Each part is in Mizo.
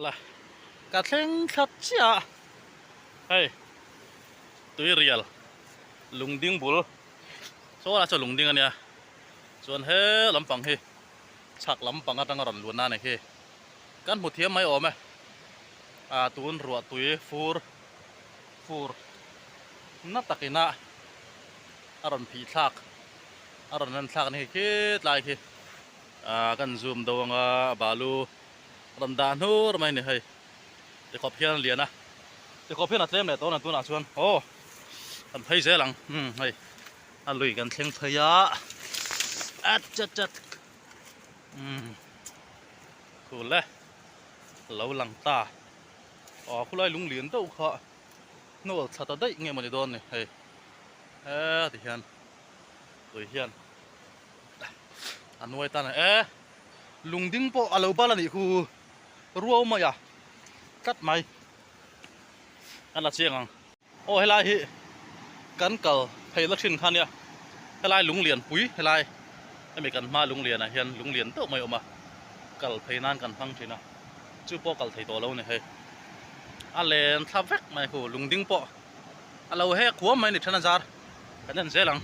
La ka thleng thla chiah a, hei tuirial lungding bul saw lah chu lungding a nia chuan he lampang hi chhak lampang atanga rawn luan na a ni khi kan hmu thiam mai awm e ah tun ruah tui fur fur na takina a rawn phih thlak a rawn lan thlak a ni khi tlai khi ah kan zoom do anga balu rawn dah hnur mai a ni hei tikhawp hian a lian a tikhawp hian a tlem leh tawh a tunah chuan aw kan phei zel ang umm hei a lui kan thleng phei a at chat chat umm khul e lo lang ta aw khulai lung lian deuh kha hnual thla ta daih nge mawni dawn ni hei he ti hian tui hian a nuai tan a e. Lungding pawh a lo bal a nih khu ruau mai a tlat mai a la chiang ang. Aw helai hi kan kal phei la thin kha nia helai lunglian pui helai hemi kan hma lunglian ah hian lunglian deuh mai a awm a kal phei nan kan hmang thin a chu pawh kal thei tawh lo a ni hei a len thla vek mai khu lungding pawh a lo hek huam mai a ni then a zar kan en zel ang.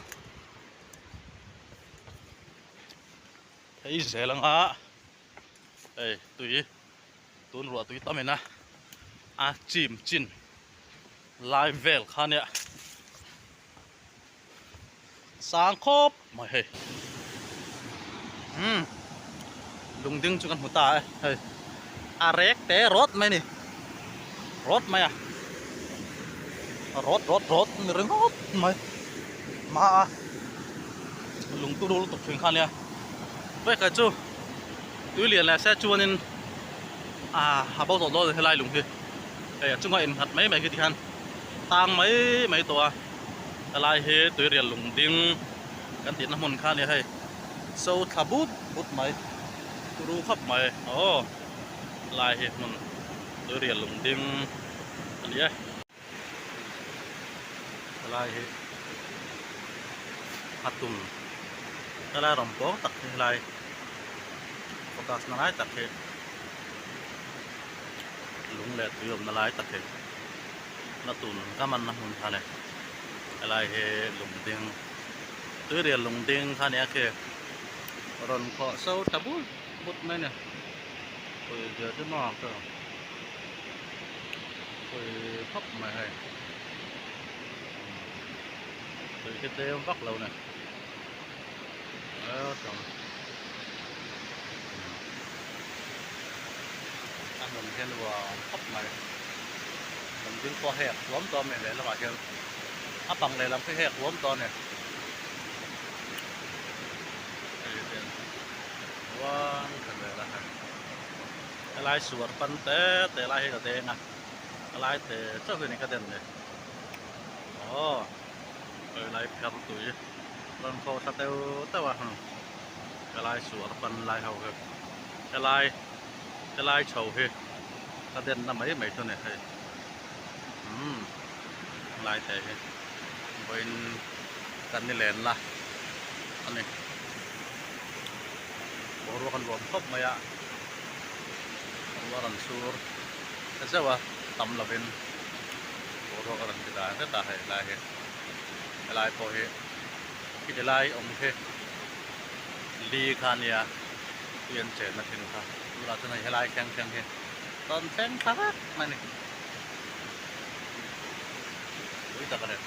Hei zel anga hei tui tun ruah tui tam ina a chim chin lai vel kha nia sang khawp mai hei umm lungding chu kan hmu ta e hei a rek te rawt mai a ni rawt mai a rawt rawt rawt ni ringawt mai hma a lung turu lutuk thin kha nia vekah chu tui lian leh se chuanin ah a bo tawh dawn helai lung hi hei a chunga innghat mai mai khi tikhan tang mai mai tawh a helai hi tuirial lung ding kan tihna hmun kha nia hei so thla but but mai turu khawp mai aw lai hi hmun tuirial lung ding a ni e. Helai hi a tum helai rawn pawng tak hi helai focus na lai tak hi lung leh tui awmna lai tak hi la tun ka man na hmun kha le helai hi lung ding tui rial lung ding kha nia khi rawn khawh so tha but but mai a ni pawih zia chu maw ka. Pui khawp mai hei tui khi tlem vak lo ni a hmun hi a nuam khawp mai lung ding pawh hek huam tawh a ni lehlamah hian a pang lehlam khi hek huam tawh a ni hei hian uang khat vel a hei. Helai suar pan te te lai hi ka deng a helai te chauh hi a ni ka den ni aw helai pher tui rawn khaw thla teuh teuh a helai suar pan lai ho hi helai helai chho hi ka den na mai mai chu a ni hei umm helai te hi vawiin kan ni len la a ni. Boruak a nuam khawp mai a, ruah a rawn sur zeuh a, tam lovin boruak a rawn ti dan zet a hei lai hi, helai pawh hi khiti lai awm khi li kha a nia tui an chenna thin kha tunah chuan hei helai thleng thleng hi rawn thleng thla vek mai a ni, pui tak a ni.